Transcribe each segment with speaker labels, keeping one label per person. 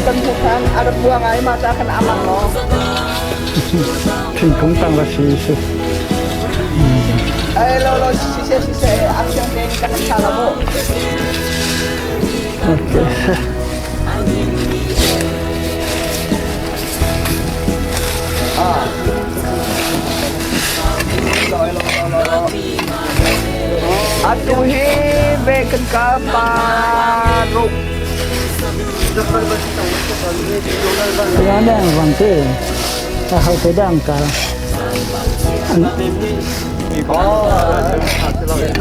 Speaker 1: Kan hmuh khan a rat bua ngai ma ca khan amang lo.
Speaker 2: Thingkung tang ra si si.
Speaker 1: Ai lo lo si se si se a siang te kan tha la mo.
Speaker 2: Okay.
Speaker 1: Ah. Lo lo lo lo. Atu hi ve kan ka pa ruk.
Speaker 2: Ya dang vang te a ho te dang ka an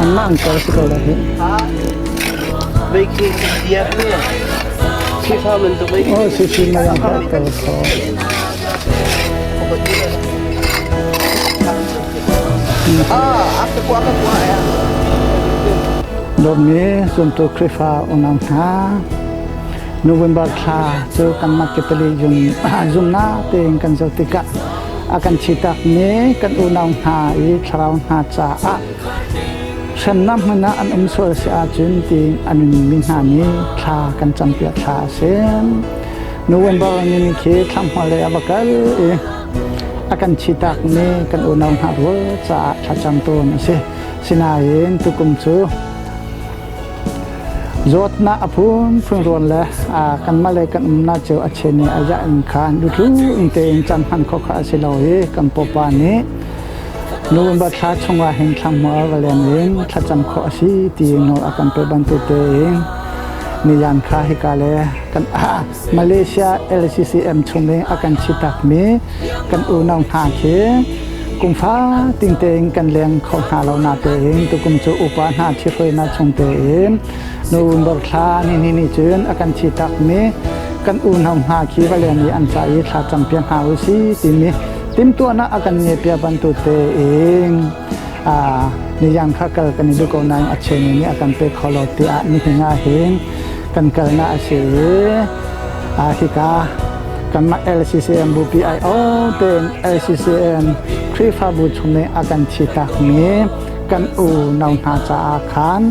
Speaker 2: an mang ka si ko la hi. Oh si si ma yang ka ka ko.
Speaker 1: Ah, aku kuah ka kuah ya.
Speaker 2: Dawtmi zumtu Khrihfa unau hna, November thla cu kanmah Catholic zumnak tein kan zoh tikah a kan chitakmi kan unau hna i thlarau hna caah hremnak hmun ah an um sual si ahcun tiin a nunmi hna nih thla kan campiak thla a si. November ni khi thlanghma lei a va kal i a kan chitakmi kan unau hna rual caah thlacam tawn a si. Sinain tukum cu zawtnak a phunphun ruan le kanmah le kan umnak cio a chen i a zah in khan lutlu in tein caan hman khawh kha a si lo i kan pawpa nih November thla chungah hin thlanghmual va leng in thlacam khawh a si ti nawl a kan pe bantuk tein niyan kha hika le kan Malaysia LCCM chung in a kan chitakmi kan unau hna khi kumfa ting tein kan leng kho hna lo na tein tukum cu upa hna thihruainak chung tein November thla ni ni ni cun a kan chitakmi kan unau hna khi va leng i an ca i thla campiak hna u si timi timtuahnak a kan ngeih piak bantuk tein niyang kha kal kan i duh ko nain a cheni nih a kan pe kho lo tiah nihin ah hin kan kalnak a si i hika kanmah LCCM bupi ai o tein LCCM Khrihfabu chung nih a kan thitakmi kan u no hna caah khan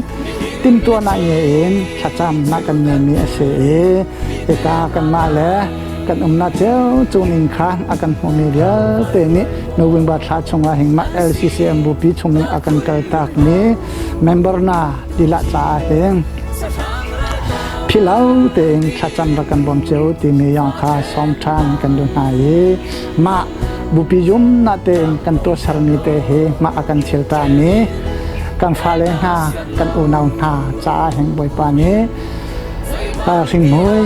Speaker 2: timtuahnak nge in thlacamnak kan ngeimi a si i hika kanmah le kan umnak cio cung ning kha a kan hmuhmi vialte nih November thla chungah hin mah LCCM bupi chungin a kan kaltakmi member na tilah caah hin philo tein thlacam rak kan bawm cio timi yong kha sawm ṭhan kan duh hna i mah bupi zumnak tein kan tuahsermi te hi mah a kan thil tami kan fale hna kan unau hna caah hin Bawipa nih hringhmui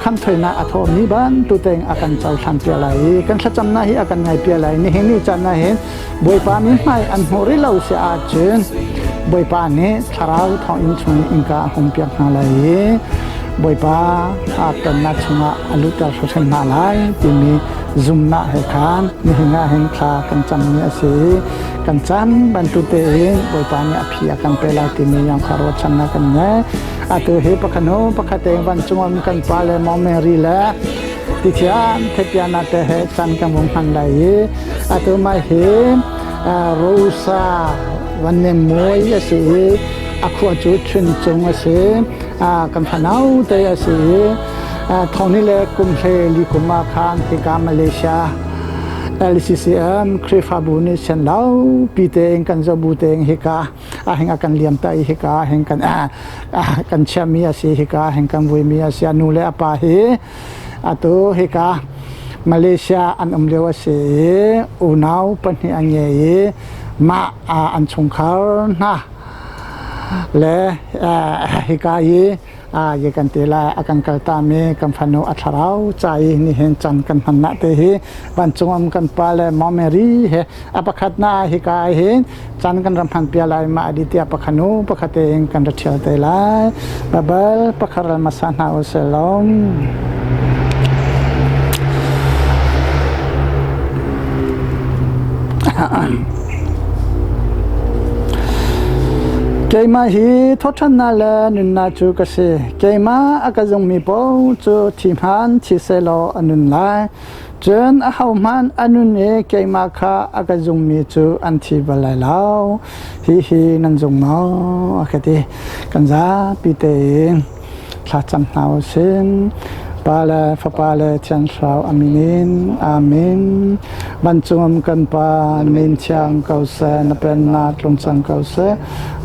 Speaker 2: khamthoinak a thawhmi bantuk tein a kan cohlan piak lai i kan thlacamnak hi a kan ngai piak lai nihin ni caan ah hin Bawipa mi hmai an hmuh rih lo si ahcun Bawipa nih thlarau thawnginn chung innka a hung piak hna lai i Bawipa a tonnak chungah a luhter hrimhrim hna lai timi zumnak he khan nihin ah hin thla kan cammi a si i kan cam bantuk tein Bawipa nih a phi a kan pe lai timi yang kha ruahchannak kan ngei. Atu hi pakhat hnu pakhat tein vancung um kan pa le Mom Mary le tithiam thepiana te he chan kan vung hman lai i atu mai hi Rosa van mawi a si i a khua cu Chuncung a si kan fanau te a si i thawngni le kum hle li kum ah khan hika Malaysia LCCM Khrihfabu nih sian lo pi tein kan zoh bu tein hika a heng a kan liam ta i hika heng kan kan chiami a si hika heng kan vuimi a si a nu le a pa hi atu hika Malaysia an um lio a si i unau pahnih an ngei i mah an chungkhar hna le hika i ye kan te lai a kan kal ta mi kan fanu a thlarau ca i nihin chan kan hman na te hi vancung um kan pa le Mom Mary he a pakhat na hi ka hin chan kan ram hman pia lai ma adi tia pakhanu pakhate in kan ra thial te lai babal pakharal masa hna u selom Keimah hi thawṭhannak le nunnak cu ka si. Keimah a ka zungmi paoh cu thi hmanh thi sehlaw a nun lai. Cun ahohmanh a nun i keimah kha a ka zungmi cu an thi bal lai lo. Hihi nan zung maw? A ka ti. Kan zapi tein thlacam hna u sin. Pa le Fapa le Thiang Thlarau a min in. Amen. Vancung um kan Pa, na min thiang ko seh, na pennak tlung cang ko seh.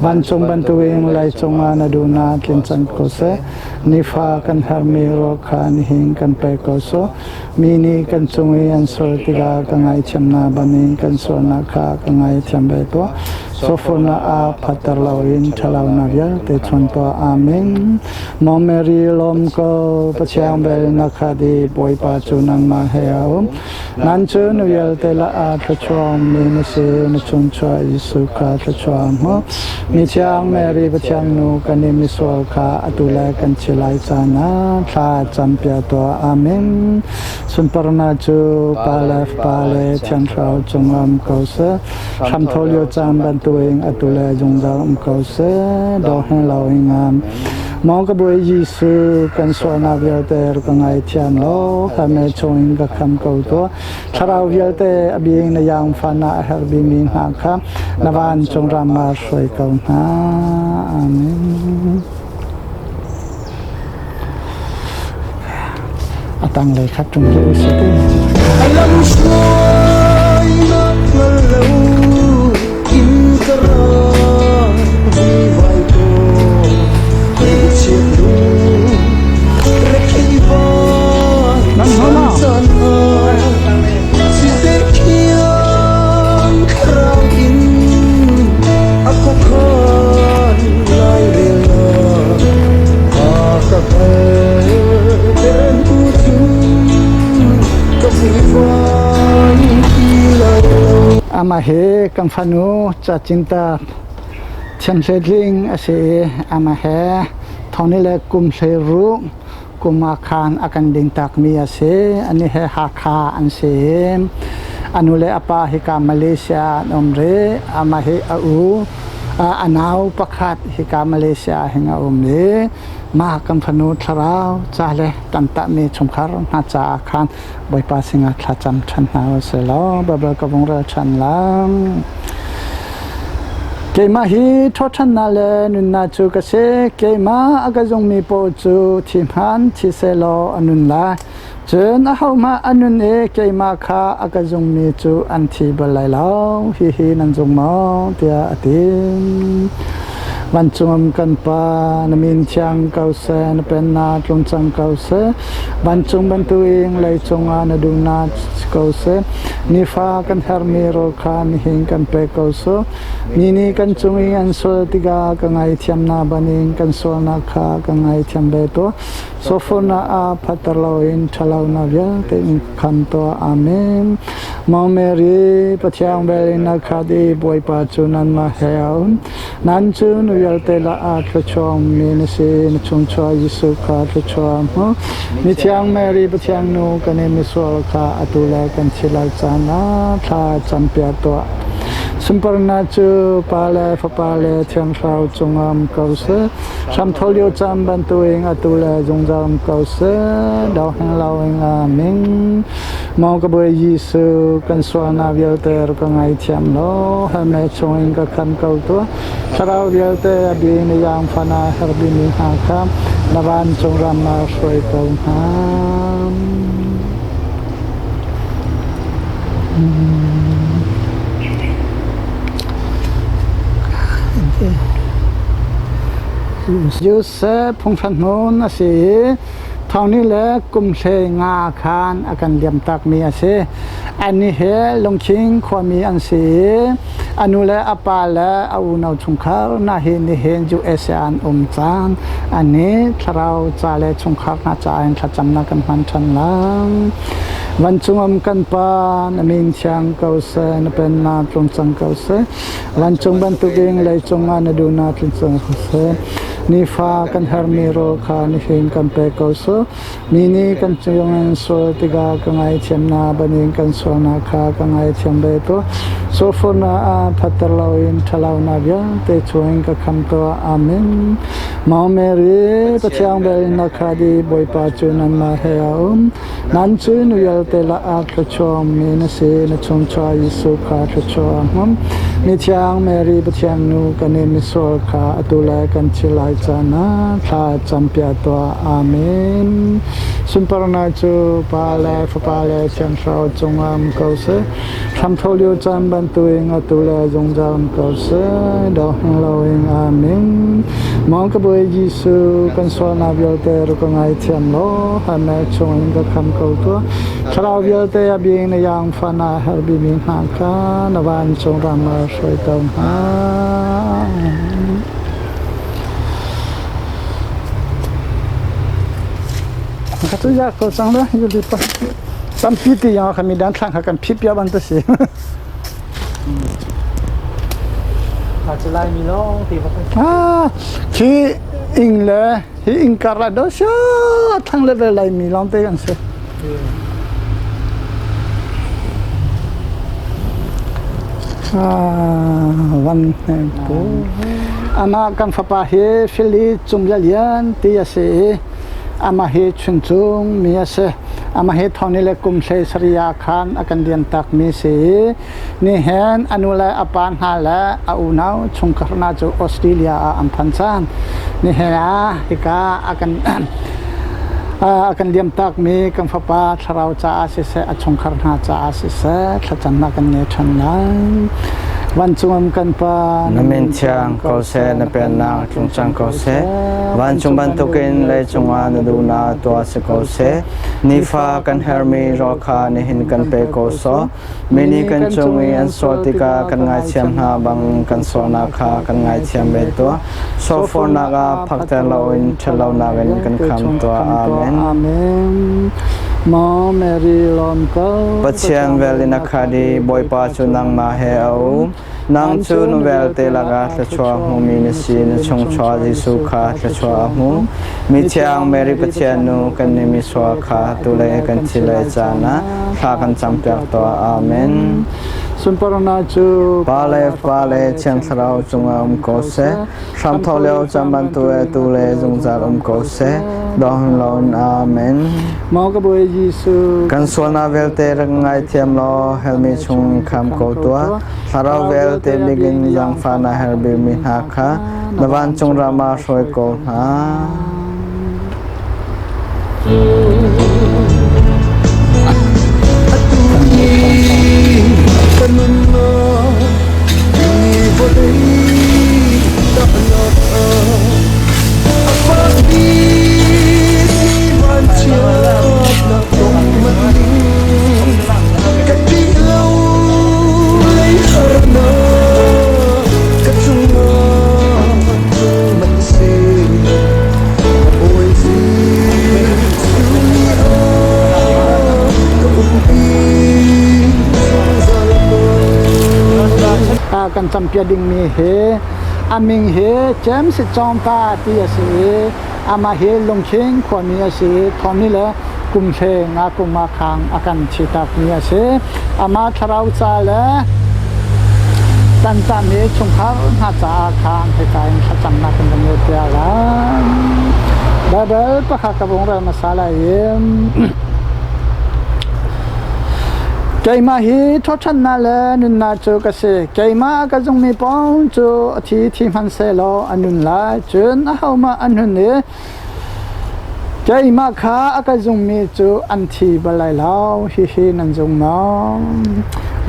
Speaker 2: Vancung bantukin leicung ah na duhnak tlin cang ko seh. Nifa kan herhmi rawl kha nihin kan pe ko sawh. Mi nih kan cung i an sual tikah ka ngaithiamnak bangin kan sualnak kha ka ngaithiam ve tuah. Sofonah ah phatter loin ṭhalonak vialte chon tuah. Amen. Maw Mary, lawm ko, Pathian vel na khat i Bawipa cu nangmah he a um. Nan cu nu vialte la ah thluachuah mi na si, na chungchuah Jesuh kha thluachuah hmu. Mi thiang Mary Pathian nu kan i misual kha atu le kan thi lai caan ah thla cam piak tuah. Amen. Sunparnak cu Pa le Fapa le Thiang Thlarau cung um ko seh. Hramtho lio caan bantuin atu le zungzal um ko seh. Do he lo ingam. Maw ka Bawi Jesuh, kan sualnak vialte ka ngaithiam law, hame chungin ka kham ko tuah. Thlarau vialte a biing na yangfahnak a herh bimi hna kha na vancung ram ah hruai ko hna. Amen. A tanglei kha ṭung ke usih ti.
Speaker 3: Lam hruainak hngal lo in ka rak vai ko Hmeichia lung rekhei van caan ah Siseh thiang thlarau in a khuakhan lairelnak a ka hngalhter tu cu ka vuivai ti lo.
Speaker 2: Amah hi kan fanu cacinta thiamhletling a si i amah he thawni le kum hlei ruk kum ah khan a kan ding takmi a si. Ani he Hakha an si. A nu le a pa hika Malaysia an um rih. Amah hi a u, a nau pakhat hika Malaysia hin a um i mah kan fanu thlarau ca le kan tahmi chungkhar hna caah khan Bawipa sinah thlacam ṭhan hna u sih law Baibal ka vung rel ṭhan lang. Keimah hi ṭhawṭhannak le nunnak cu ka si. Keimah a ka zungmi paoh cu thi hmanh thi sehlaw a nun lai. Cun ahohmah a nun i keimah kha a ka zungmi cu an thi bal lai lo. Hihi nan zung maw? tiah a ti. Vancung um kan Pa, na min thiang ko seh, na pennak tlung cang ko seh. Vancung bantuin leicung ah na duhnak si ko seh. Nifa kan herhmi rawl kha nihin kan pe ko sawh. Mi nih kan cung i an sual tikah ka ngaithiamnak banin kan sualnak kha ka ngaithiam ve tuah. Sofonah ah phatter loin ṭhalonak vialte in kham tuah. Amen. Maw Mary, Pathian vel in a khat i Bawipa cu nanmah he a um. Nan cu nu vialte lakah thluachuahmi na si, na chungchuah Jesuh kha thluachuah hmu. Mithiang Mary Pathian nu kan i misual kha atu le kan thi lai caan ah thla campiak tuah. Sunparnak cu Pa le Fapa le Thiang Thlarau cungah um ko seh. Hramtho lio caan bantuin atu le zungzal um ko seh. Do heng lo in amen. Maw ka Bawi Jesuh, kan sualnak vialte rak ka ngaithiam law, hell chungin ka khamh ko tuah. Thlarau vialte a bi na zaangfah ah herhbimi hna kha na vancung ram ah hruai ko hna. Joseph phunghran hmun a si i Thawngni le kum 15 khan a kan liamtakmi a si. Annih hi Lungkhing khuami an si i a nu le a pa le a unau chungkhar hna hi nihin USA an um cang. Annih thlarau ca le chungkhar hna caah in thlacamnak kan hman ṭhan lang. Vancung um kan Pa, na min thiang ko seh, na pennak tlung cang ko seh. Vancung bantukin leicung ah na duhnak tlung cang ko seh. Nifa kan herhmi rawl kha nihin kan pe ko sawh. Mi nih kan cung in sual tikah ka ngaithiamnak banin kan sualnak kha ka ngaithiam ve tuah. Sualfornak ah phatter loin ṭhalonak vialte chungin ka kham tuah. Amen. Maw Mary, Pathian vel na khat i Bawipa cu nanmah he a um. Nan cu nu vialte lakah thluachuahmi na si, na chungchuah Jesuh kha thluachuah hmang. Mithiang Mary Pathian nu kan i misual kha atu le kan thi lai caan ah thla campiak tuah. Amen. Sunparnak cu Pa le Fapa le Thiang Thlarau cungah um ko seh. Hramthawk lio caan bantuin atu le zungzal um ko seh. Do hin loin Amen. Maw ka Bawi Jesuh, kan sualnak vialte rak ka ngaithiam law, harnak chungin ka kham ko tuah. Thlarau vialte a bing na yang fa na herh bimi hna kha na vancung ram ah hruai ko hna. Ka tu ya ko cang la yuli pa tampi ti yang kha mi dan thlang kha kan phip ya ban ta si.
Speaker 1: Ta chu lai mi long ti ba.
Speaker 2: Ah, khi ing le hi ing kar la do sha thang le ve lai mi long te kan si. Ah, van pu. Amah kan fapa hi Fili Cung Lian ti a si i amah hi Chuncung mi a si. Amah hi thawni le kum hlei sarih ah khan a kan liam takmi si i nihin a nu le a pa hna le a unau chungkhar hna cu Australia ah an phan cang. Nihin ah hika a kan a kan liam takmi kan fapa thlarau caah siseh a chungkhar hna caah siseh thlacamnak kan ngei ṭhan lai. Vancung um kan Pa,
Speaker 4: Na min thiang ko seh, na pennak tlung cang ko seh. Vancung bantukin leicung ah na duhnak tuah si ko seh. Nifa kan hermi rawl kha nihin kan pe ko sawh. Mi nih kan cung i an sual tikah kan ngaithiam hna bang kan sualnak kha kan ngaithiam ve tuah. Sualfornak ah phakter loin ṭhatlonak in kan kham tuah. Amen.
Speaker 2: Amen. Maw Mary lawm ko.
Speaker 4: Pathian vel in a khat i Bawipa cu nangmah he a um. Nang cu nu vialte lakah thluachuah hmumi na si, na chungchuah Jesuh kha thluachuah a hmu. Mithiang Mary Pathian nu kan nih misual kha tule kan thi le caan ah thla kan campiak tuah. Amen.
Speaker 2: Sunparnak cu
Speaker 4: Pa le Fapa le Thiang Thlarau cungah um ko seh. Hramthawk lio caan bantuk e tu le zungzal um ko seh. Dong loin Amen.
Speaker 2: Maw ka Bawi Jesuh.
Speaker 4: Kan sualnak vialte rak ngaithiam law helmi chung kham ko tuah. Thlarau vialte bigin zaangfah na herh bikmi hna kha na vancung ram ah hruai ko hna.
Speaker 2: Kan campiak dingmi hi a min hi James Chongpa ti a si i amah hi Lungkhing khuami a si i thawngni le kumhle nga kum ah khang a kan thitakmi a si. Amah thlarau ca le tantami chungkhar hna caah khan hika in thlacamnak kan van ngei tiah lai. Bible pakhat ka vung rel hmasa lai i Keimah hi thawṭhannak le nunnak cu ka si. Keimah ka zungmi paoh cu a thi thi hmanhsehlaw a nun lai. Cun ahohmah an hun i Keimah kha a ka zungmi cu an thi bal lai lo. Hihi nan zung maw?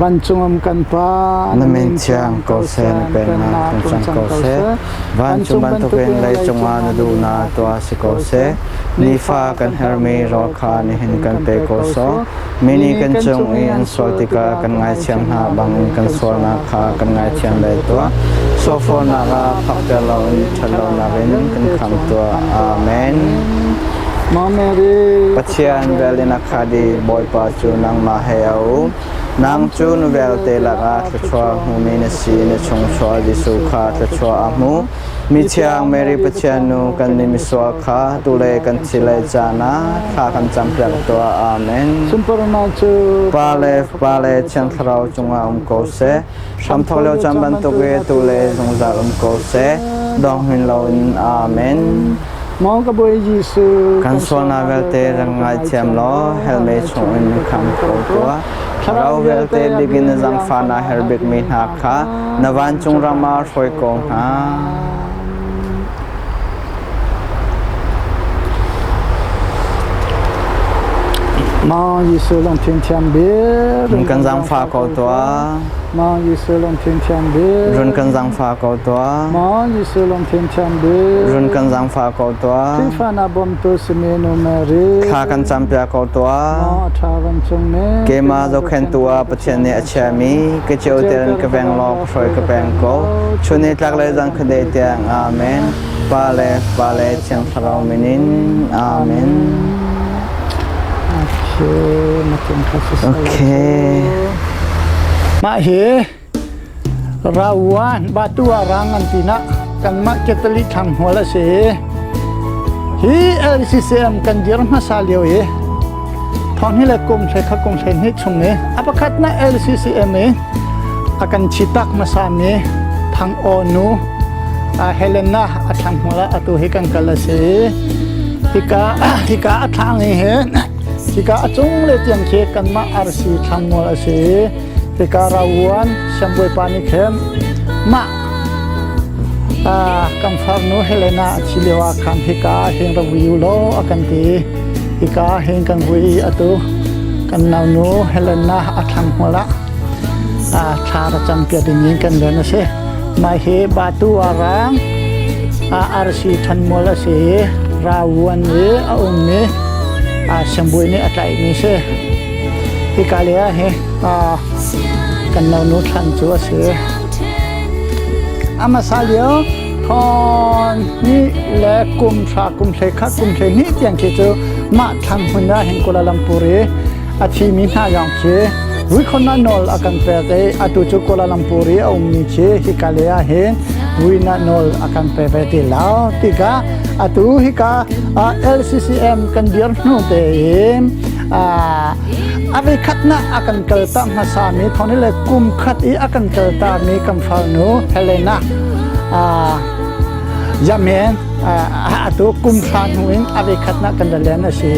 Speaker 2: Vancung um kan Pa,
Speaker 4: Na min thiang ko seh, na pennak tlung cang ko seh. Vancung bantukin leicung ah na duhnak tuah si ko seh. Nifa kan herhmi rawl kha nihin kan pe ko sawh. Mi nih kan cung i an sual tikah kan ngaithiam hna bangin kan sualnak kha kan ngaithiam ve tuah. Sualfornak ah phakter loin ṭhatlonak in kan kham tuah. Amen.
Speaker 2: Maw Mary,
Speaker 4: Pathian vel in a khat i Bawipa cu nangmah he a um. Nang cu nu vialte lakah thluachuah hmumi na si, na chungchuah Jesuh kha thluachuah a hmu. Mithiang Mary Pathian nu kan nih misual kha tule kan thi le caan ah thla kan campiak tuah. Amen.
Speaker 2: Sunparnak cu
Speaker 4: Pa le Fapa le Thiang Thlarau cungah um ko seh. Hramthawk lio caan bantuk i tule zungzal um ko seh. Dong hin loin. Amen.
Speaker 2: Maw ka Bawi Jesuh,
Speaker 4: Kan sualnak vialte rak ngaithiam law hell mei chungin kham ko tuah. Thlarau vialte bikin na zaangfahnak herh bikmi hna kha na vancung ram ah hruai ko hna.
Speaker 2: Maw Jesuh lungthin thiang bik
Speaker 4: Run kan zaangfah ko tuah.
Speaker 2: Maw Jesuh lungthin thiang bik
Speaker 4: Run kan zaangfah ko tuah.
Speaker 2: Maw Jesuh lungthin thiang bik
Speaker 4: Run kan zaangfah ko tuah.
Speaker 2: Khrihfa na bawmtu simi Nu Mary
Speaker 4: Thla kan campiak ko tuah.
Speaker 2: Maw a ṭha vancung mi
Speaker 4: Keimah zohkhenhtu ah Pathian nih a chiahmi ka ceu tein ka veng law ka hruai ka peng ko. Chun ni tlak le zan khuadei tiang. Amen. Pa le Fapa le Thiang Thlarau min in. Amen. Okay.
Speaker 2: Mah hi Rawan Batu Arang an ti nak kanmah Catholic thlang hmual a si. Hi LCCM kan dir hmasa lio i thong hi le kum hle kha kum hle hnih chung i a pakhat na LCCM i a kan chi tak hmasa mi Thang Aw nu Helena a thlang hmual ah atu hi kan kal a si. Hika hika a thlang hi hin hika a cung le tiang khi kanmah RC thlang mual a si. Hika Rawuan Siangbawipa nih khin mah kan farnu Helena a thi lio ah khan hika hin ra vui u law a kan ti. Hika hin kan vui atu kan naunu Helena a thlang hmual ah thla ra cam piak ding in kan rian a si. Mah hi Batu Arang RC Thanmual a si i Rawuan i a ummi Siangbawi nih a tlaihmi si. Hika lei ah hi kan nonu thlan cu a si. A hmasa lio thawn hnih le kum hra kum hlei khat kum hlei hnih tiang khi cu mah thlang hmun ah hin Kuala Lumpur i a thimi hna yong khi vuikhonnak nawl a kan pek i atu cu Kuala Lumpur i a ummi khi hika lei ah hin vuinak nawl a kan pe ve ti lo tikah atu hika LCCM kan dir hnu tein a voikhatnak a kan kaltak hmasami thawng le kum khat i a kan kaltakmi kan farnu Helena Yamen atu kum hra hnu in a voikhatnak kan len a si.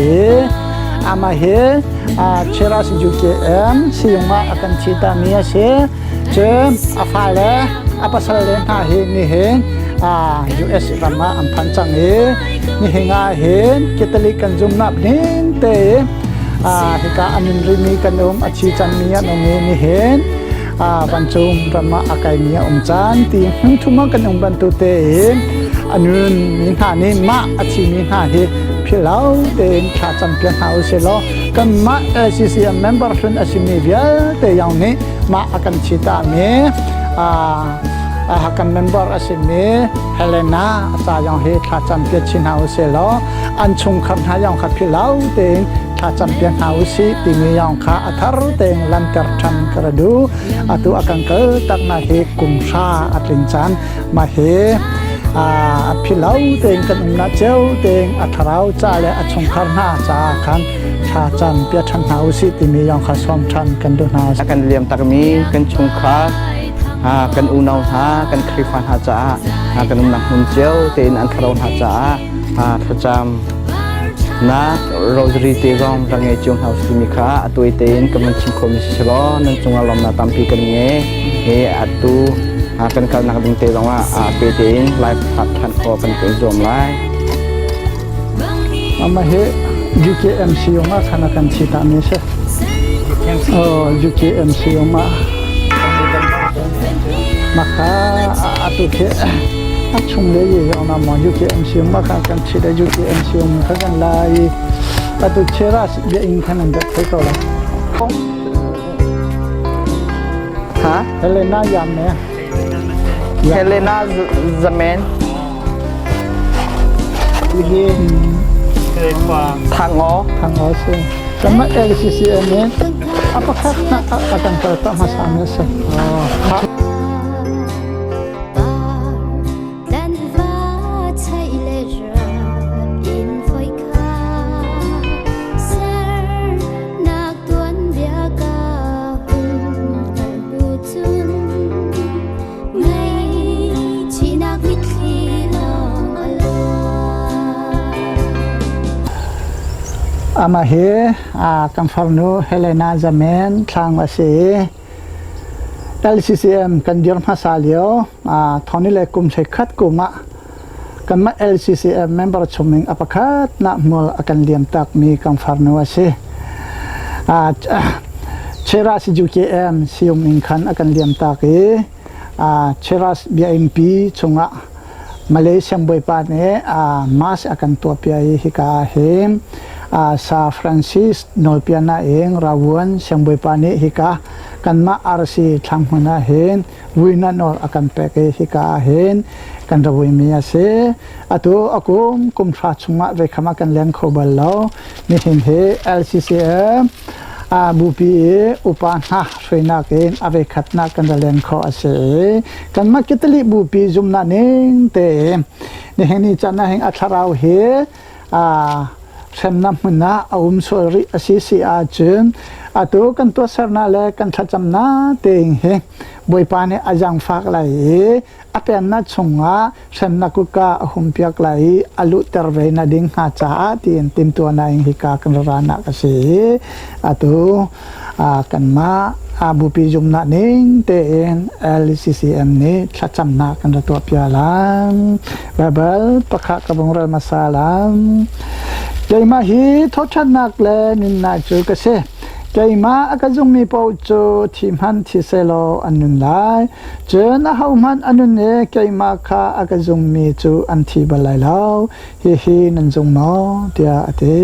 Speaker 2: Amah hi Cheras UKM siyung ah a kan thitami a si. Cun a fale a pasal le hna hi nihin US ram ah an phan cang i nihin ah hin Catholic kan zumnak ning te hika an in rimi kan um a thi cangmi an um i nihin vancung ram ah a kaimi a um caan ti hmun thum ah kan um bantuk tein a nun mi hna nih mah a thimi hna hi philhlo tein thla campiak hna usih law kanmah LCCM member hlun a simi vialte yong nih mah a kan thitami kan member a simi Helena a ca yong hi thla campiak chin hna usih law an chungkhar hna yong kha philhlo tein thla campiak hna usih timi yong kha a thar tein lanter ṭhan ka ra duh. Atu a kan kal taknak hi kum hra a tlin caan mah hi a philo tein kan umnak cio tein a thlarau ca le a chungkhar hna caah khan thla cam pia ṭhan hna usih timi yong kha sawm ṭhan kan duh hna.
Speaker 4: A kan liam takmi kan chungkhar kan unau hna kan Khrihfa hna caah kan umnak hmun cio tein an thlarau hna caah thlacam nak rosary te zong rak ngei cio hna usih timi kha a tuai tein kan van chim khomi si selaw nan cungah lawmnak tampi kan ngei he atu kan kalnak ding te zong ah a pe tein live hlat than khawh kan kan zuam lai.
Speaker 2: Ama hi UKMC yong ah khan kan chi ta mi si. Oh UKMC yong ah maka atu khi a chung le ye yong na mo UKMC yong ma kha kan chi da UKMC yong kha kan lai atu cheras bia ing khan an dat thei ko la.
Speaker 4: Ha?
Speaker 2: Helena Yam ne.
Speaker 4: Helena Zaman. Thango.
Speaker 2: Thango si. Kama LCCM in apakhat na akan kalta masama sa. Amah hi kan farnu Helena Zaman thlang a si i LCCM kan dir hmasa lio thoni le kum khat kum ah kanmah LCCM member chungin a pakhat nak hmual a kan liam takmi kan farnu a si. Cheras UKM siung in khan a kan liam tak i Cheras biaimpi chungah Malaysia bawipa nih mass a kan tuahpiak i hika hin Sa Francis nawlpiana ing Rawuan siangbawipa nih hika kanmah RC thlanghmun ah hin vuina nawl a kan pek i hika ah hin kan ra vuimi a si. Atu a kum kum hra chungah veikham ah kan leng kho bal lo. Nihin hi LCCM bupi i upa hna hruainak in a veikhatnak kan ra len kho a si i kanmah Catholic bupi zumnak ning tein nihin ni caan ah hin a thlarau hi hremnak hmun ah a um sual rih a si si ahcun atu kan tuahsernak le kan thlacamnak tein hi Bawipa nih a zaangfak lai i a pennak chungah hremnak kutka a humpiak lai i a luhter ve na ding hnga caah tiin timhtuahnak in hika kan ra nak a si i atu kanmah bupi zumnak ning tein LCCM nih thlacamnak kan ra tuahpiak lai. Bible pakhat ka vung rel hmasa lai. Keimah hi thawṭhannak le nunnak cu ka si. Keimah a ka zummi paoh cu thi hmanh thi sehlaw an nun lai. Cun ahohmanh a nun i keimah kha a ka zummi cu an thi bal lai lo. Hihi nan zum maw? tiah a ti.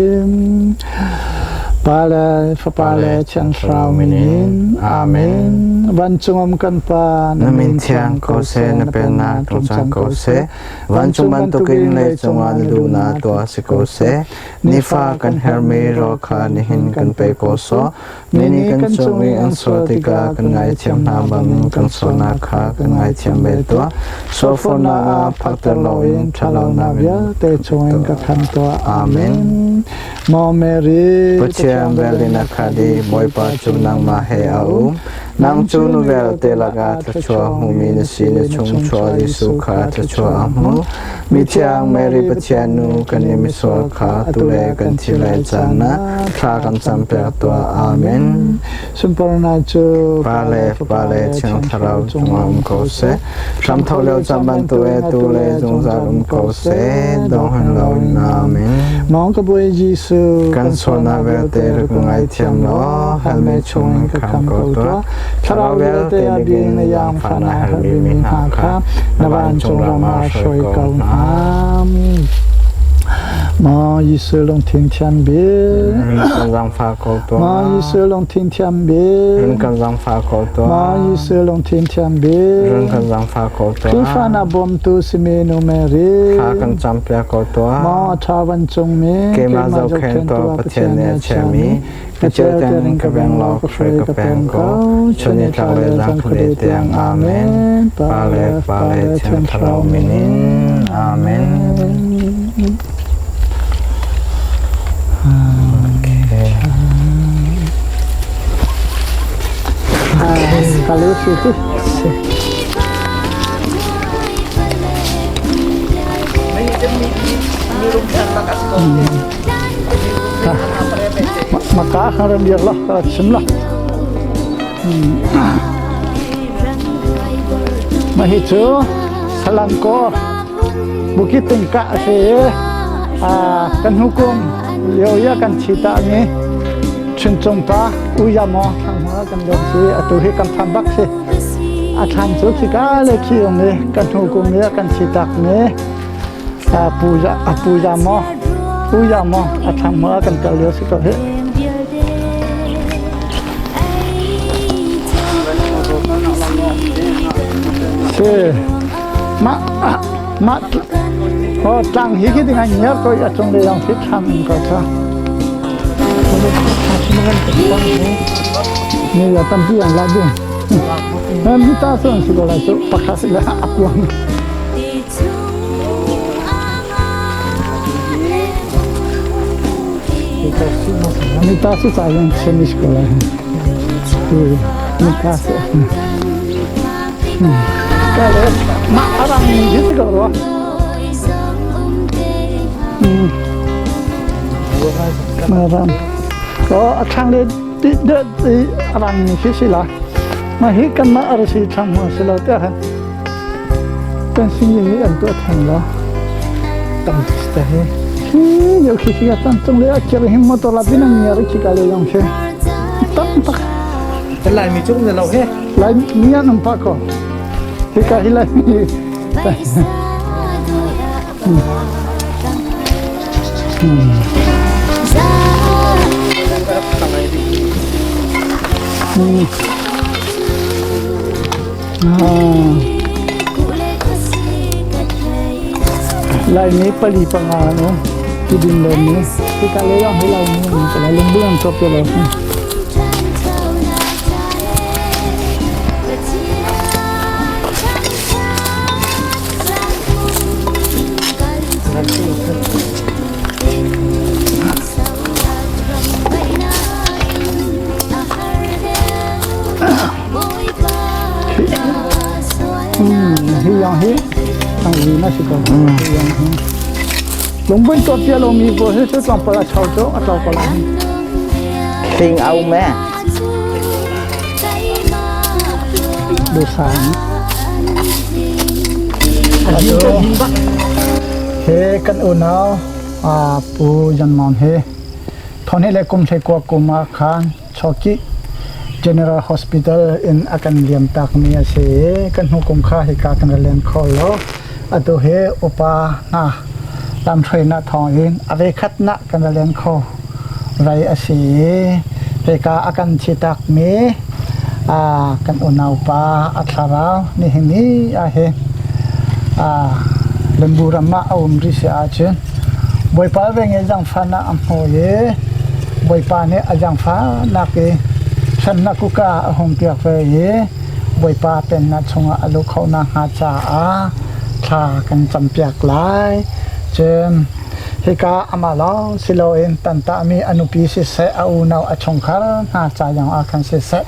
Speaker 2: Pa le Fapa le Thiang Thlarau min in. Amen. Vancung um kan Pa,
Speaker 4: na min thiang ko seh, na pennak tlung cang ko seh. Vancung bantukin leicung ah na duhnak tuah si ko seh. Nifa kan herhmi rawl kha nihin kan pe ko sawh. Mi nih kan cung i an sual tikah kan ngaithiam hna bangin kan sualnak kha kan ngaithiam ve tuah. Sualfornak ah phakter loin ṭhatlonak
Speaker 2: vialte chungin ka khan tuah. Amen. Maw Mary,
Speaker 4: Pathian velin a khat i Bawipa cu nangmah he a um. Nang cu nu vialte lakah thluachuah hmumi na si, na chung chuah Jesuh kha thluachuah a hmu. Mithiang Mary Pathian nu kan i misual kha tu le kan thi lai caan ah thla kan campiak tuah. Amen.
Speaker 2: Sunparnak cu
Speaker 4: Pa le Fapa le Thiang Thlarau cungah um ko seh. Hramtho lio caan bantuk e tu le zungzal um ko seh. Dong han lo in Amen.
Speaker 2: Mong ka Bawi Jesuh
Speaker 4: kan sualnak vialte rak ngaithiam law hell mei chungin ka kham ko tuah.
Speaker 2: Thlarau vialte a bing na yang fa na herhmi mi hna kha na vancung ram ah hruai ko hna. Maw Jesuh lungthin thiam bik.
Speaker 4: Kan zaangfah ko tuah.
Speaker 2: Maw Jesuh lungthin thiam bik.
Speaker 4: Run kan zaangfah ko tuah.
Speaker 2: Maw Jesuh lungthin thiam bik.
Speaker 4: Run kan zaangfah ko tuah.
Speaker 2: Khrihfa na bawmtu simi nu Mary.
Speaker 4: Thla kan campiak ko tuah.
Speaker 2: Maw ṭha vancung mi.
Speaker 4: Keimah zohkhenh tuah Pathian nih a chiahmi. Ka ceuter in ka veng law ka hruai ka peng ko. Chun ni tlak le zan khuadei tiang. Amen. Pa le Pa le Thiang Thlarau min in. Amen. Okay.
Speaker 2: Kalau situ. Maka haram biar lah chim lah. Mah hi cu Salangkor Bukit Tingkah a si i kan hukum lio i kan thi ta mi Chuncung pa Uya maw thlanghma kan lawm si atu hi kan phan bak si a thlan cu khika le khi um i kan hukum i kan thi tak mi Puja maw Uya maw a thlanghma kan kal lio si ko hi. Si mah mah oh tlang hi khi ding ngiar ko a cung le yang khi thlam in ko tha ni ya tampi ang la ding mi ta son si ko lai chu pakhat si la akuang Mi ta su sa yang chemish ko lai mi ta su Mah arang hi si ko rua. Maram. Ko a thlang le ti de ti arang hi si la. Ma hi kan ma ar si thlang ma si lo te han. Kan sin ni an tu thang la.
Speaker 3: Tam ta he.
Speaker 2: Hi yo khi khi tan chung le a kir him motor la bin an ngar khi ka le yong she. Tam tak.
Speaker 3: Kan Laimi cu um na lo he.
Speaker 2: Laimi an um pah ko. Hika hi Laimi. Laimi pali panga no tidin le mi hika le yang hi Laimi an ko lai lungbu an cop lo. Hi yang hi ang ri na si ko. Lungbuin to pia lo mi bo he se tlang pala chau cho a tlau pala.
Speaker 1: Ting au me.
Speaker 2: Do sang. He kan unau a pu Jan Mon he thon he le kum the kwa kuma khan Choki General Hospital in a kan liam takmi a si i kan hnu kum kha hika kan ra len kho lo. Atu hi upa hna lamhruainak thawngin a voikhatnak kan ra len kho vai a si i hika a kan thi takmi kan unaupa a thlarau nihin ni ah hin Lembu ram ah a um rih si ahcun Bawipa ve nge zaangfahnak a hmu i Bawipa nih a zaangfahnak i hremnak kuka a hung piak ve i Bawipa pennak chungah a luh khawh nakhnga caah thla kan campiak lai. Cun hika amah lawng si loin tantahmi a nupi siseh, a unau a chungkhar hna ca zongah khan siseh,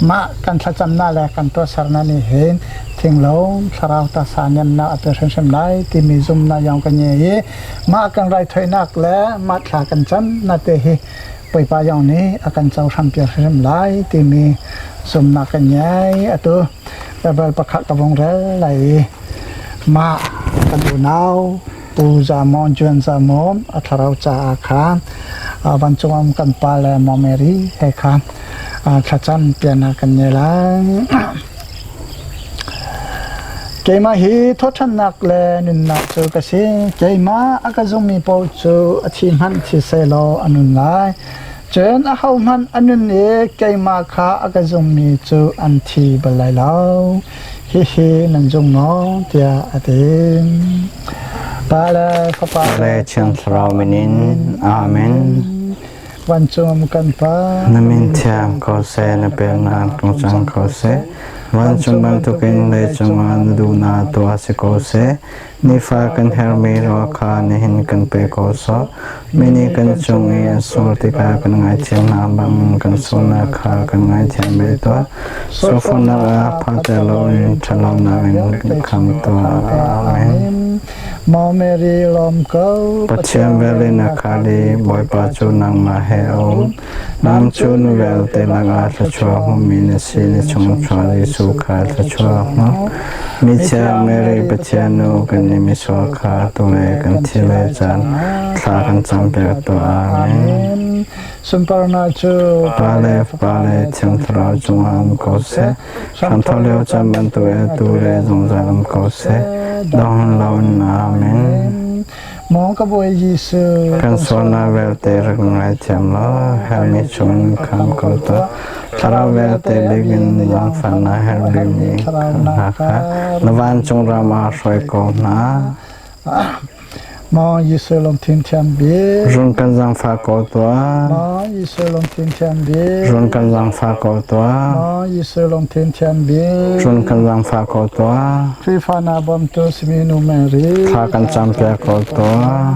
Speaker 2: mah kan thlacamnak le kan tuahsernak nih hin thinglung thlarau taksa nemnak a pe hrimhrim lai timi zumnak yong kan ngei i mah kan raithoinak le mah thla kan cam na te hi Bawipa yong nih a kan cohram piak hrimhrim lai timi zumnak kan ngei. Atu Bible pakhat ka vung rel lai i mah kan unau Pu Za Mon Juan Za Mon a thlarau caah khan vancung um kan pa le Maw Mary he khan thlacam piana kan ngei lai. Keimah hi thawṭhannak le nunnak cu ka si. Keimah a ka zummi paoh cu a thi hmanh thi sehlaw a nun lai. Cun ahohmanh a nun i keimah kha a ka zummi cu an thi bal lai lo. Hihi nan zum maw? tiah a ti. Pa le Fapa
Speaker 4: le Thiang Thlarau min in. Amen.
Speaker 2: Vancung kan Pa.
Speaker 4: Na min thiang ko seh, na pennak tlung cang ko seh. Vancung bantukin leicung ah na duhnak tuah si ko seh. Nifa kan herhmi rawl kha nihin kan pe ko sawh. Mi nih kan cung i an sual tikah kan ngaithiam hna bangin kan sualnak kha kan ngaithiam ve tuah. Sualfawhnak ah phanter loin ṭhatlonak in kham tuah. Amen.
Speaker 2: Maw Mary lawm ko.
Speaker 4: Pathian velin a khal i Bawipa cu nangmah he a um. Nang cu nu vialte lakah thluachuah hmumi na si, na chungchuak Jesuh kha thluachuah hmu. Mithiang Mary Pathian nu kan i misual kha tu le kan thi le caan thla kan campiak tuah. Amen.
Speaker 2: Sunparnak cu
Speaker 4: Pa le Fapa le Thiang Thlarau cungah um ko seh. Hramthawk lio caan bantuk in atu le zungzal um ko seh. Dong loin Amen.
Speaker 2: Maw ka Bawi Jesuh.
Speaker 4: Kan sualnak vialte rak ngaithiam law, hermi chungin kham ko tuah. Thlarau vialte bik in zaangfahnak herh bikmi hna kha na vancung ram ah hruai ko hna.
Speaker 2: Maw Jesuh lungthin thiam bik.
Speaker 4: Run kan zaangfah ko tuah.
Speaker 2: Maw Jesuh lungthin thiam bik.
Speaker 4: Run kan zaangfah ko tuah.
Speaker 2: Maw Jesuh lungthin thiam bik.
Speaker 4: Run kan zaangfah ko tuah.
Speaker 2: Khrihfa na bawmtu simi nu Mary.
Speaker 4: Thla kan campiak ko tuah.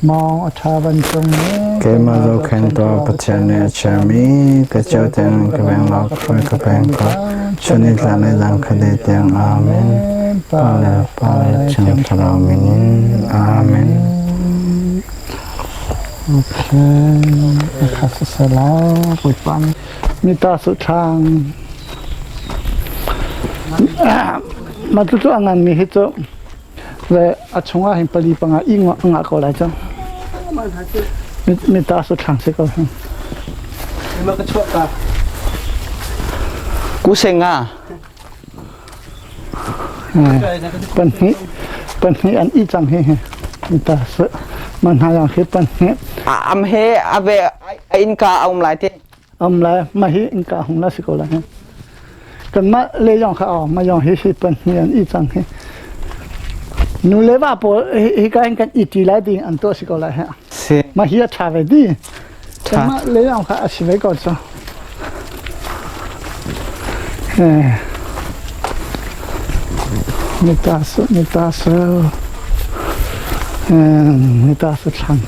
Speaker 2: Maw a ṭha vancung ni.
Speaker 4: Keimah zohkhenh tuah Pathian nih a chiahmi ka cio tiang ka veng law khrui ka peng ko. Chun ni tla le zan khade tiang Amen. Pa le Pa le Thiang Thlarau min in Amen.
Speaker 2: Okay, khasasala puipang mita su thang ma tu tu angan mi hi chu le a chungah hin pali panga i nga ko lai cang. Mi ta su thlang si ko.
Speaker 3: Ma ka chuah ka.
Speaker 1: Kusenga.
Speaker 2: Pan hnih pan hnih an i cang hi hi ta se man ha yang hi pan hnih.
Speaker 1: Am he ave inka a um lai te.
Speaker 2: Um lai ma hi inka hung la si ko lai. Kan mah le yong kha ma yong hi hi pan hnih an i cang hi. Nu le va pawl hi ka in kan i ti lai ding an to si ko lai he.
Speaker 4: Si.
Speaker 2: Ma hi a tha ve di. Kan mah le yong kha a si ve ko cho. Mi ta su mi ta su mi ta su thlang.